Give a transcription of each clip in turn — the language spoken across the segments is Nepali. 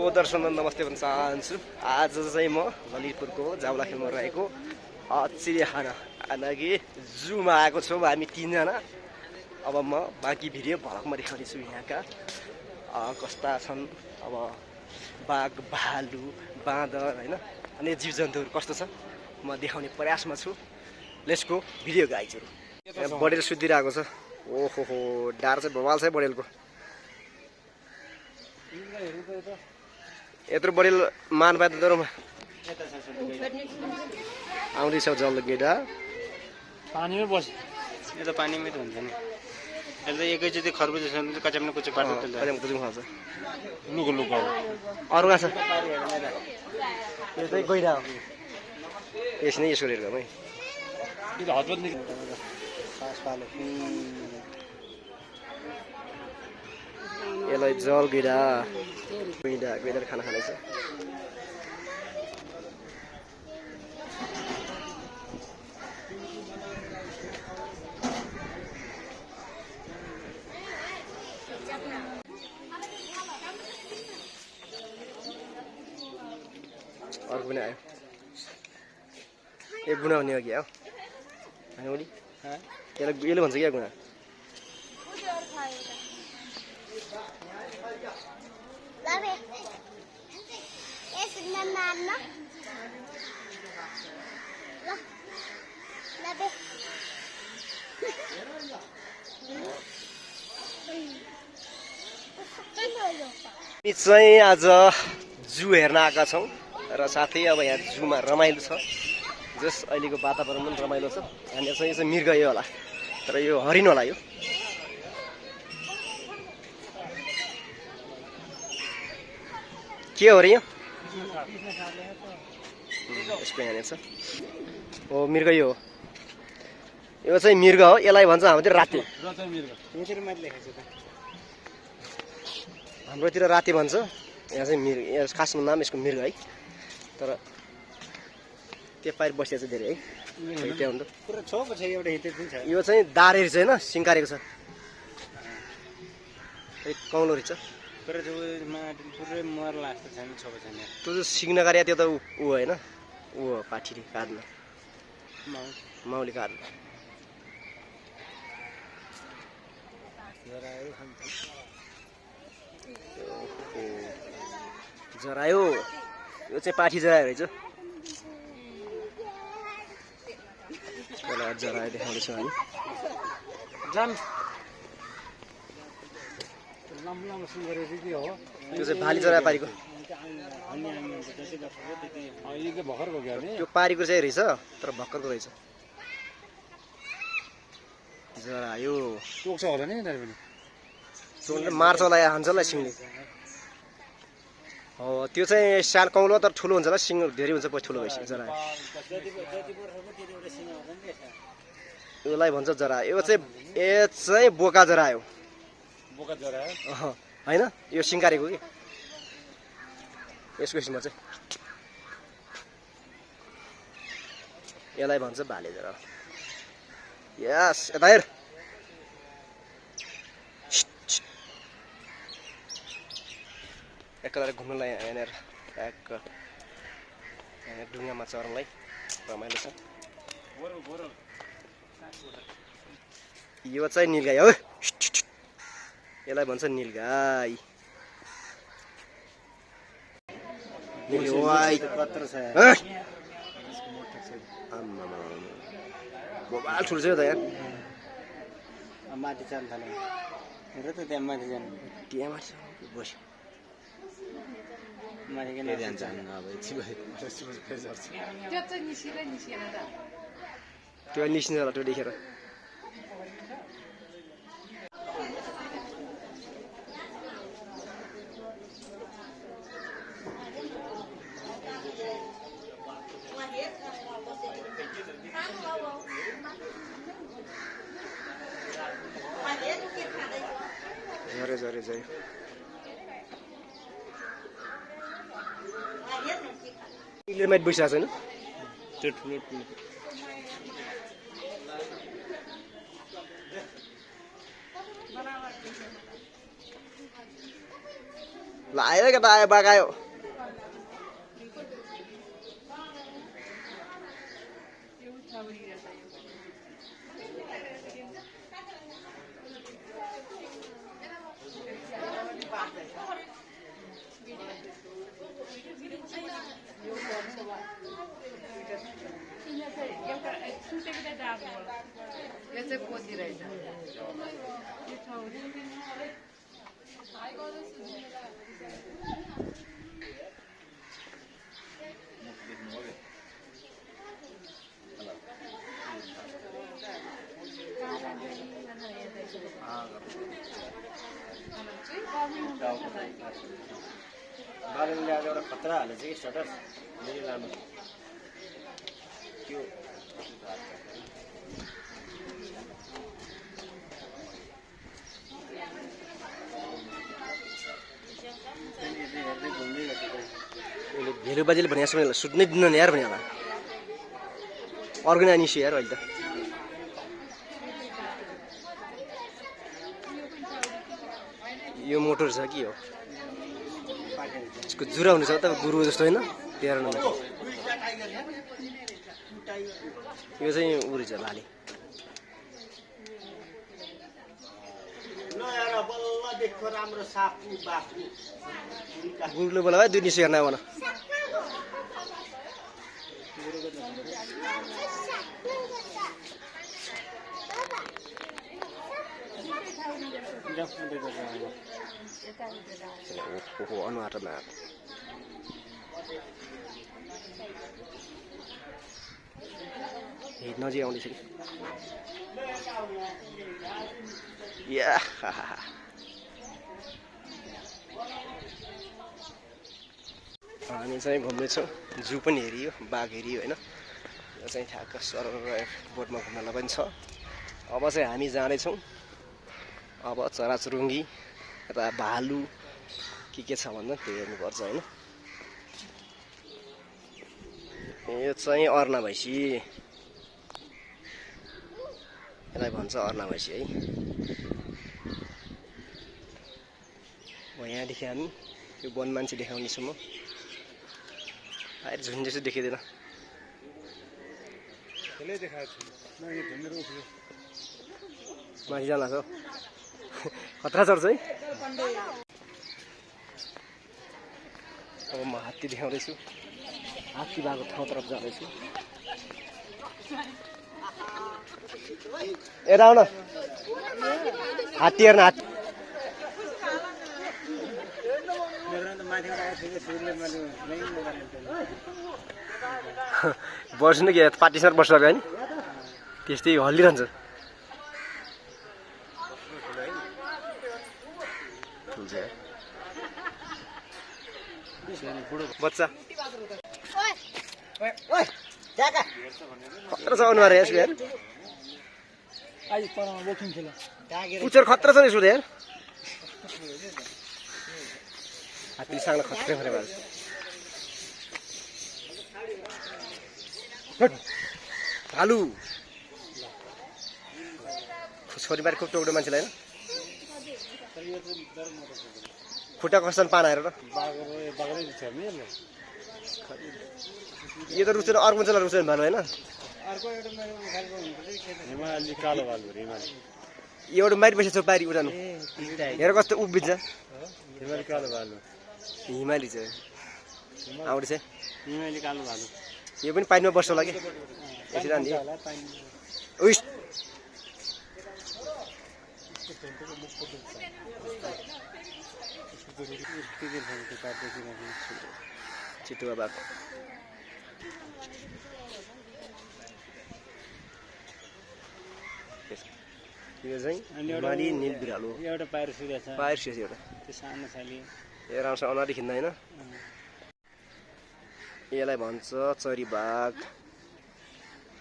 दर्शन नमस्ते भन्न चाहन्छु। आज चाहिँ म ललितपुरको जावलाखेलमा रहेको चिडियाखाना लागि जूमा आएको छौँ हामी तीनजना। अब म बाँकी भिडियो भलकमा देखाउनेछु यहाँका कस्ता छन् अब बाघ भालु बाँदर होइन अनि जीवजन्तुहरू कस्तो छ म देखाउने प्रयासमा छु। लेट्स गो भिडियो गाइजहरू। यहाँ बडेल सुतिरहेको छ। ओहो हो डाँडा चाहिँ भवाल छ बडेलको। यत्रो बडेल मान पाए त आउँदैछ जल गेडा पानीमै बस यो त पानीमै त हुन्छ नि। यसले एकैचोटि खरबुज कचाम्ने कुचो पार्छ खान्छ लुको लुको अरू छ यो चाहिँ गइरा हो यस नै यसो हेर्गमै यसलाई जल गइरा गइरा खाना खाँदैछ। अर्को पनि आयो ए गुना भन्ने अघि हो होइन उनी यसले भन्छ क्या गुना हामी चाहिँ आज जू हेर्न आएका छौँ र साथै अब यहाँ जूमा रमाइलो छ। जस अहिलेको वातावरण पनि रमाइलो छ। यहाँनिर चाहिँ यो चाहिँ मृग यो होला तर यो हरिण होला यो के हो रे यो यसको यहाँनिर छ हो मृग यो हो यो चाहिँ मृग हो। यसलाई भन्छ हाम्रोतिर राते हाम्रोतिर राते भन्छ यहाँ चाहिँ मृग खासमा नाम यसको मृग है तर त्यो पारि बसिया चाहिँ धेरै है यो चाहिँ दारेर चाहिँ होइन सिङ्कारेको छ कौलो रहेछ त्यो चाहिँ सिग्नकारिया त्यो त ऊ होइन ऊ हो पाठीले काट्नु माउले काट्नु जरायो यो चाहिँ पाठी जरायो रहेछ जरायो देखाउँदैछौँ हामी त्यो चाहिँ भाली जरा पारीको त्यो पारीको चाहिँ रहेछ तर भर्खरको रहेछ जरायो टोक्छ होला नि मार्छ होला हान्छ होला सिङले हो त्यो चाहिँ सानो कौलो तर ठुलो हुन्छ होला सिङ धेरै हुन्छ पछि ठुलो भइसक्यो जरा यसलाई भन्छ जरा यो चाहिँ बोका जरा हो होइन यो सिङ्कारेको कि यसको हिस्सामा चाहिँ यसलाई भन्छ भाले जरा यस यता हेर एकताले घुम्नलाई यहाँनिर ढुङ्गामा चढ्नलाई रमाइलो छ। यो चाहिँ निलगाई हो यसलाई भन्छ निलगाई बबाल ठुलो छ यो त यहाँ माथि जान थाल्यो हेर त त्यहाँ माथि जानु त्यहाँ माथि बस्यो त्यो निस्किन्छ होला त्यो देखेर झरे झरे झरे माइट बसिरहेको छैन त्यो ठुलो ठुलो ल आयो केटा आयो बाघ आयो बालुङ ल्याएर एउटा खतरा हालेछ कि स्टार्टर धेरै लामो त्यो भेलु बाजेले भने जस्तो सुत्नै दिन्न नि यार भने होला अर्को निस्यो यार अहिले त यो मोटर छ कि हो यसको जुरा हुनु छ त गुरु जस्तो होइन 13 नम्बर यो चाहिँ उरी छ लाली गुरुले बोला भाइ 2 निस्यो हेर्न आउन ओहो अनुहारमा हे नजिक आउँदैछ कि या हामी चाहिँ घुम्नेछौँ जू पनि हेरियो बाघ हेरियो होइन यो चाहिँ ठ्याक्क सर बोटमा घुम्नलाई पनि छ अब चाहिँ हामी जाँदैछौँ अब चराचुरुङ्गी यता भालु के छ भन्दा त्यो हेर्नुपर्छ होइन यो चाहिँ अर्ना भैँसी यसलाई भन्छ अर्ना भैँसी है यहाँदेखि हामी यो वन मान्छे देखाउनेछु म झुन्ड जस्तो देखिँदैन माथि जान लाग्छ खतरा चढ्छ है अब म हात्ती देखाउँदैछु हात्ती भएको ठाउँतर्फ जाँदैछु यता आउन हात्ती हेर्न हात्ती बस्नु कि पार्टीसँग बस्नु नि त्यस्तै हल्लिरहन्छ बच्चा खतरा छ अनुहार यसको यार पुच्छर खतरा छ नि यसको यार हात्ती सांगला खतरा खतरा भएछ भालु छोरीबारी खुब टोक्दो मान्छेलाई होइन खुट्टा कस्तो पाना हेर र यो त रुच्दैन अर्को मान्छेलाई रुच्दैन भालु होइन एउटा मारिपछि छ पारी उठाउनु हेर कस्तो उभिन्छ हिमाली चाहिँ आउँदैछ हिमाली कालो भालु यो पनि पानीमा बस्छ होला कि यसरी आन्दी उइस चितुवा बाघ यो चाहिँ हिमाली नील बिरालो एउटा पायर सूर्य छ पायर सूर्य एउटा त्यो सानो खाली यो राम्रो अनुहार देखिँदैन होइन यसलाई भन्छ चरीबाघ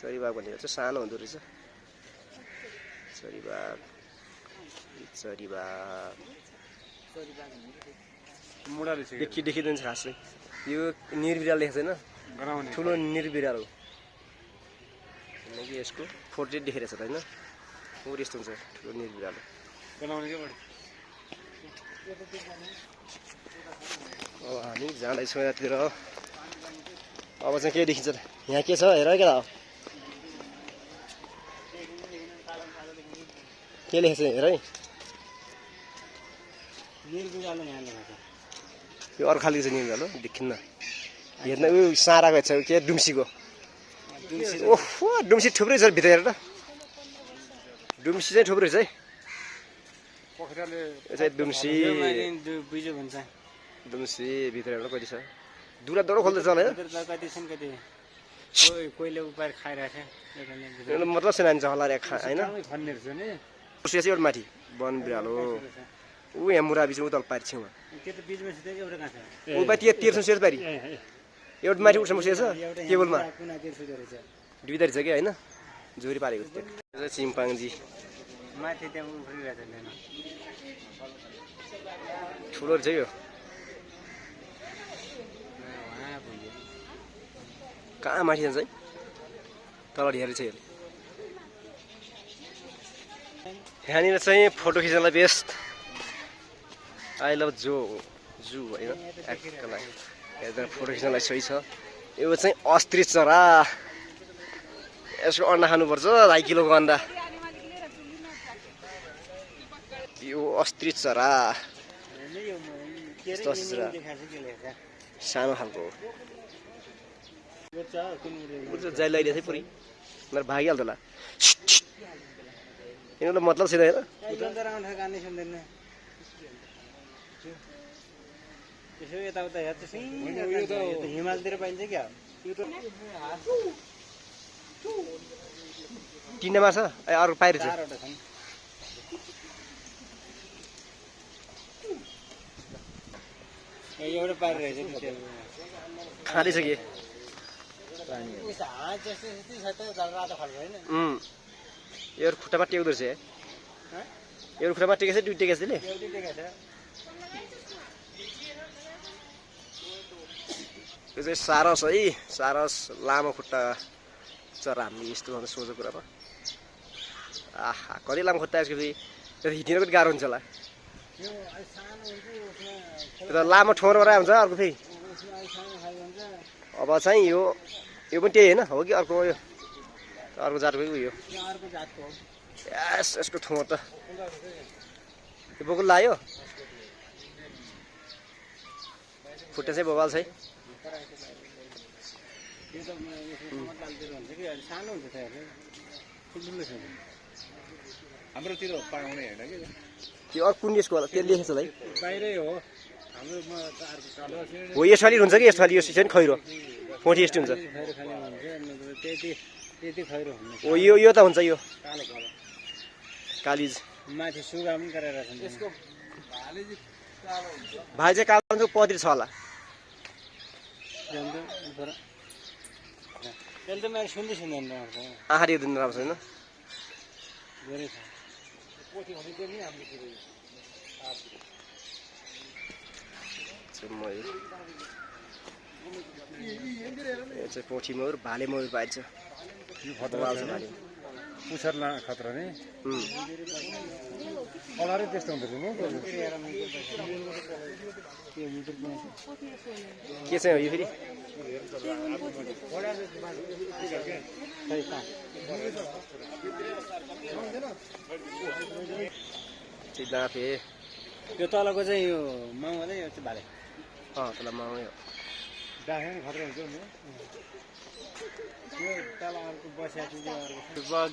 चरीबाघ भनेको चाहिँ सानो हुँदो रहेछ चरीबाघ चरीबाघ देखिँदैन खासै यो निर्बिराल देखेको छैन ठुलो निर्बिराल हो किनकि यसको फोटो देखेर छ त होइन ऊ यस्तो हुन्छ ठुलो निर्बिराल अब हामी जाँदैछौँ यतातिर। अब चाहिँ के देखिन्छ त यहाँ के छ हेर क्या त के लेखेको छ हेर है यो अर्को खालको चाहिँ निलो देखिन्न हेर्न उयो साराको छ के डुम्सीको ओहो डुम्सी थुप्रै छ भित्र हेर त डुम्सी चाहिँ थुप्रै छ है यो चाहिँ डुम्सी डुम्सी भित्र हेर्नु कति छ दुरा दौडो खोल्दैछ होला होइन मतलब छैन नि होला रे होइन एउटा माथि वन बिरालो ऊ यहाँ मुरा बिच उतल पारि छेउमा ऊ पारि तेर्सो सेर पारि एउटा माथि उठ्सम्म सेर छ केबलमा दुईवटा छ कि होइन जोरी पारेको त्यो चिम्पाङ्जी माथि त्यहाँ उफ्रिरहेछ ठुलो रहेछ यो कहाँ माथि जान्छ है तल हेरेको छ यो यहाँनिर चाहिँ फोटो खिच्नलाई बेस्ट आई लभ जू होइन एक्टको लागि एकदम फोटो खिच्नलाई सही छ यो चाहिँ अस्त्रिच चरा यसको अन्डा खानुपर्छ 2.5 किलोको अन्डा यो अस्त्रिच चरा सानो खालको जाइ लगाइदिएको थिएँ पुरै उनीहरू भागिहाल्छ होला यिनीहरूलाई मतलब छैन होइन यताउता हेर्छ हिमालतिर पाइन्छ क्या तिनवटा छ अरू पाइरहेछ एउटा पारिरहेछ खाँदैछ कि एउटा खुट्टामा टेक्दो रहेछ एउटा खुट्टामा टेकेछ दुई टेकेछ त्यसले यो चाहिँ सारस है सारस लामो खुट्टा चरा हामीले यस्तो भन्दा सोझो कुरामा आहा कति लामो खुट्टा यसको फेरि हिँड्न पनि गाह्रो हुन्छ होला त्यो लामो ठोरबाट हुन्छ अर्को फेरि अब चाहिँ यो पनि त्यही होइन हो कि अर्को यो अर्को जातको उयो यसको ठोर त यो बोकुल लाग्यो खुट्टा चाहिँ बबाल छ है हाम्रोतिर पाउने होइन कि त्यो अर्को कुन देशको होला त्यो लेखेको छ है बाहिरै हो हो यसपालि हुन्छ कि यसपालि यो चाहिँ खैरो पोठी यस्तो हुन्छ हो यो त हुन्छ यो कालिज माथि सुगा पनि गरेर भाइ चाहिँ कालो पतिर छ होला त्यसले त मैले सुन्दै सुन्दैन आँखा दिन राम्रो छैन धेरै छ यो चाहिँ पोठी मयुर भाले मयुर पाइन्छ पुच्छर खतरा नि कलरै त्यस्तो हुँदो के चाहिँ हो यो फेरि दाफे यो तलको चाहिँ यो माउ हो यो चाहिँ भाले तल माउ हो डाँखा पनि खतरा हुन्छ नि यो तल अर्को बस्या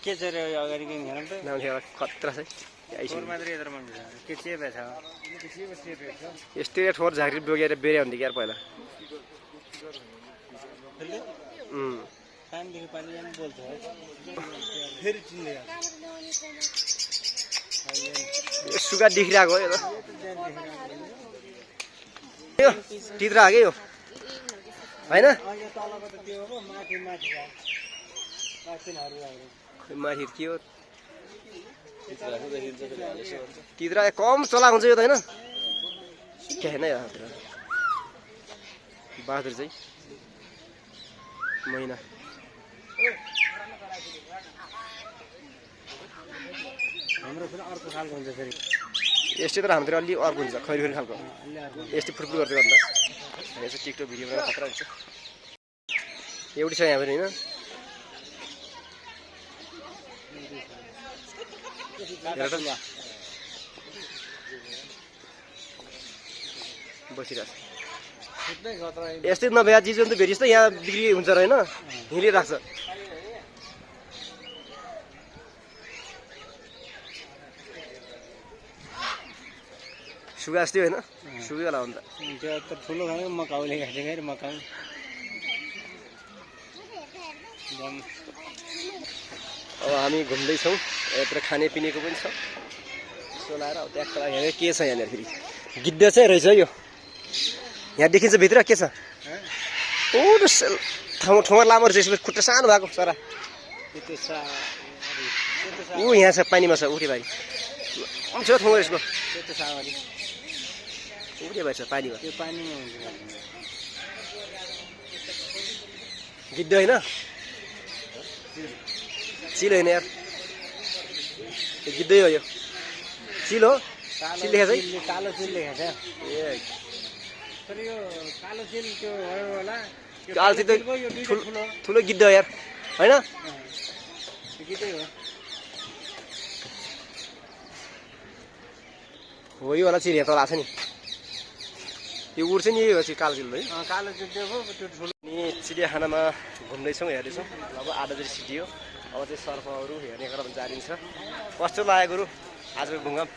के छ रे अगाडि हेरौँ त खतरा छ मात्रै यत्र मन के चेपे छ यस्तै ठोर झाँक्री बोकेर बेरे हुन्थ्यो क्या पहिला पानीदेखि पानी जानु बोल्छ फेरि चिन्दै सुगा देखिरहेको हो यो तित्रा आगे यो होइन माथि के हो तित्रा कम चलाएको हुन्छ यो त होइन के होइन बहादुर चाहिँ महिना हाम्रो पनि अर्को खालको हुन्छ फेरि यस्तै तर हाम्रोतिर अलि अर्को हुन्छ खैरी खैरी खालको यस्तै फुर्फुर गर्दै गर्दा यो चाहिँ टिकटक भिडियो बनाएर खतरा हुन्छ एउटै छ यहाँ पनि होइन बसिरहेको छ यस्तै नभए चिज जन्तु भेटिस् त यहाँ बिक्री हुन्छ र होइन हिँडिराख्छ सुगा जस्तै होइन सुगैवाला हो नि त त्यो त ठुलो खाने मकाउले खाएर मकाउ अब हामी घुम्दैछौँ यत्र खानेपिनेको पनि छ यसो लाएर अब त्यहाँ हेरेर के छ यहाँनिर फेरि गिद्ध चाहिँ रहेछ यो यहाँ देखिन्छ भित्र के छ ओ ठाउँ ठाउँमा लामो रहेछ यसको खुट्टा सानो भएको चरा ऊ यहाँ छ पानीमा छ उठे भाइ छ ठाउँ यसको उठे भाइ छ पानीमा त्यो पानीमा हुन्छ गिद्ध होइन चिल होइन यार गिद्धै हो यो चिल हो चिल लेखेको छ कालो चिल लेखेको छ ए तर यो कालो चिल त्यो होला कालो चिल त ठुलो गिद्ध हो यार होइन गिद्धै हो यो होला चिल यहाँ तल आएको छ नि यो उड्छ नि यही हो चाहिँ कालो चिल है कालो चिल त्यो ठुलो अनि चिडियाखानामा घुम्दैछौँ हेर्दैछौँ अब आधा जति सिटियो अब चाहिँ सर्फहरू हेर्ने क्रम जारी छ कस्तो लाग्यो गुरु आजको घुमघाम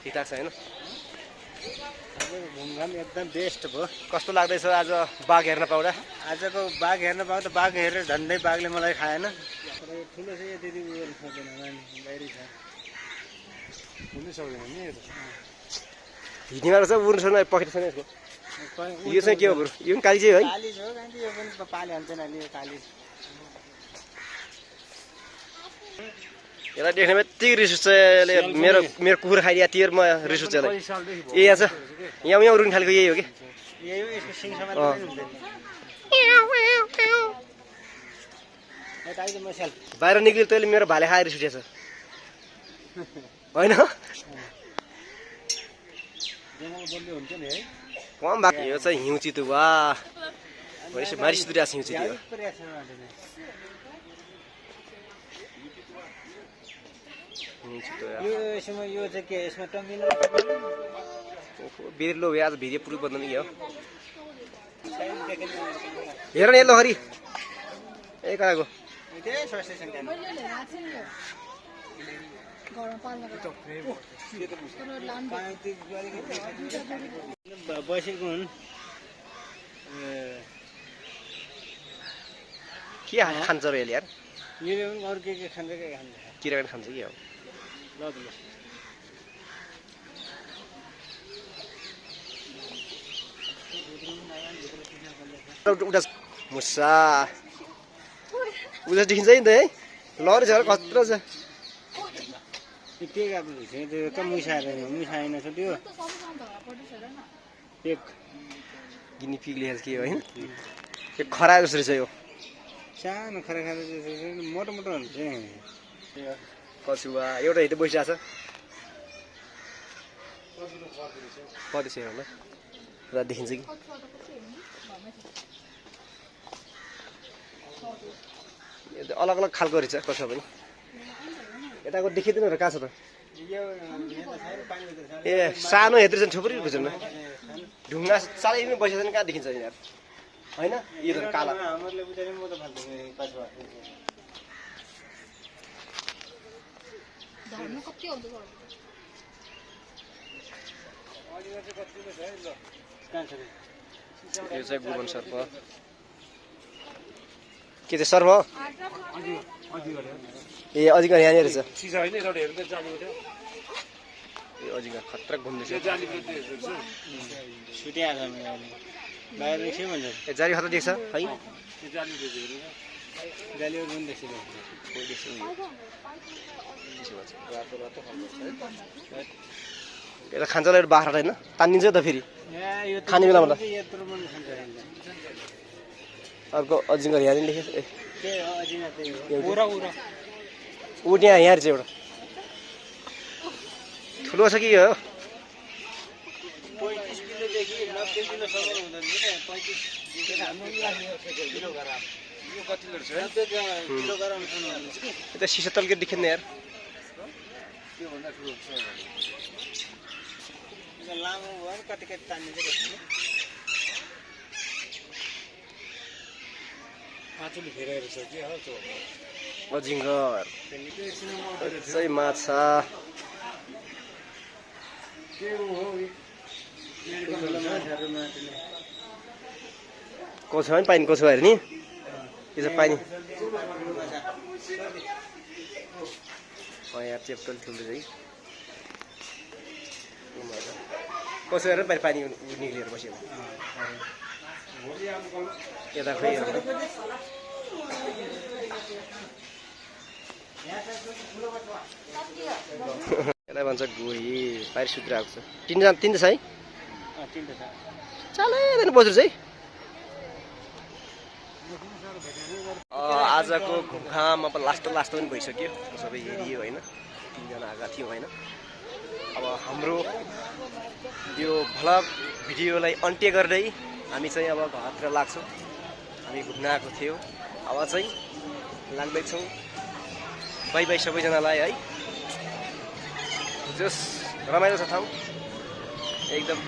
ठिकठाक छ होइन घुमघाम एकदम बेस्ट भयो कस्तो लाग्दैछ आज बाघ हेर्न पाउँदा आजको बाघ हेर्न पाउँदा बाघ हेरेर झन्डै बाघले मलाई खाएन ठुलो छ यो त्यति उयो सक्दैन बाहिरै छ हुनै सक्दैन नि हिँड्नेमा रहेछ उड्नु सक्दैन पखेट छैन यसको यो चाहिँ के हो गुरु यो पनि काली चाहिँ है काली हो काली यो पनि पाले हाल्दैन अलि काली यसलाई देख्नेमा यति रिस उठ्छ यसले मेरो कुकुर खाइदिया तिर म रिस उठ्छ यसलाई ए यहाँ छ यहाँ यहाँ उड्ने खालको यही हो कि यही हो यसको सिङसम्म बाहिर निक्ल्यो तैँले मेरो भाले खाएर रिस उठेछ होइन कम भएको यो चाहिँ हिउँ चितु वा मारिस दुरिरहेको हिउँ चितु यो चाहिँ के यसमा टङ्गिनु बिर्लो भयो आज भिडियो पुरै बन्द नि हो हेर न यल्लो खरी ए कहाँको बसेको हुन् के खान्छ र यसले यार यो अरू के खान्छ के खान्छ किराले खान्छ कि अब ल उता मुसा उता देखिन्छ नि त है लरी छ कत्रो छ के गाब्नु त्यो त मुसाएन छ त्यो एक गिनी पिग लेखेको के हो होइन त्यो खरा जस्तो रहेछ यो सानो खरा खरा मोटो मोटो हुन्छ कछुवा एउटा हिँड्दै बसिरहेको छ कति छ होला पुरा देखिन्छ कि अलग अलग खालको रहेछ कछुवा पनि यताको देखिँदैन र कहाँ छ त ए सानो हेर्दै चाहिँ थुप्रै बुझ्नु ढुङ्गा साह्रै नै बसेको छ कहाँ देखिन्छ यहाँ होइन यो त काला यो चाहिँ गुबन सर्प के चाहिँ सर्प ए अजिङ्गर यहाँनिर रहेछ ए अजिङ्गर खतरा घुम्दैछ बाहिर के भन्छ ए जारी खतरा देख्छ है यसलाई खान्छ होला बाख्रा होइन तानिन्छ त फेरि खाने बेलामा त अर्को अजिङ्गर यहाँ लेखेछ ए ऊ त्यहाँ यहाँ रहेछ एउटा ठुलो छ कि हो 35 किलोदेखि 90 किलोसम्म हुँदैन नि 35 किलोग्राम यो कति छ 90 किलोग्रामसम्म हुन्छ कि यता सिसा तल्के देखिन्न यार त्यो भन्दा ठुलो छ यो लामो भयो नि कति कति तान्ने चाहिँ कति पाँचुली फेरेर छ के हो त्यो अजिङ्गर सही माछा कोछो है पानी कोछो हेर नि यो चाहिँ पानी यार चेप्टल ठुलो चाहिँ कोछो हेर पानी निक्लिएर बस्यो यता खोइ यसलाई भन्छ गोही पारि सुत्रिरहेको छ तिनजना तिनवटा छ है चालैदैन बज्रु चाहिँ आजको घाम अब लास्ट पनि भइसक्यो सबै हेरियो होइन 3 जना आएका थियौँ होइन अब हाम्रो यो भ्लग भिडियोलाई अन्त्य गर्दै हामी चाहिँ अब घरतिर लाग्छौँ हामी घुम्न आएको थियौँ अब चाहिँ लाग्दैछौँ बाई बाई सबैजनालाई है जस रमाइलो छ ठाउँ एकदम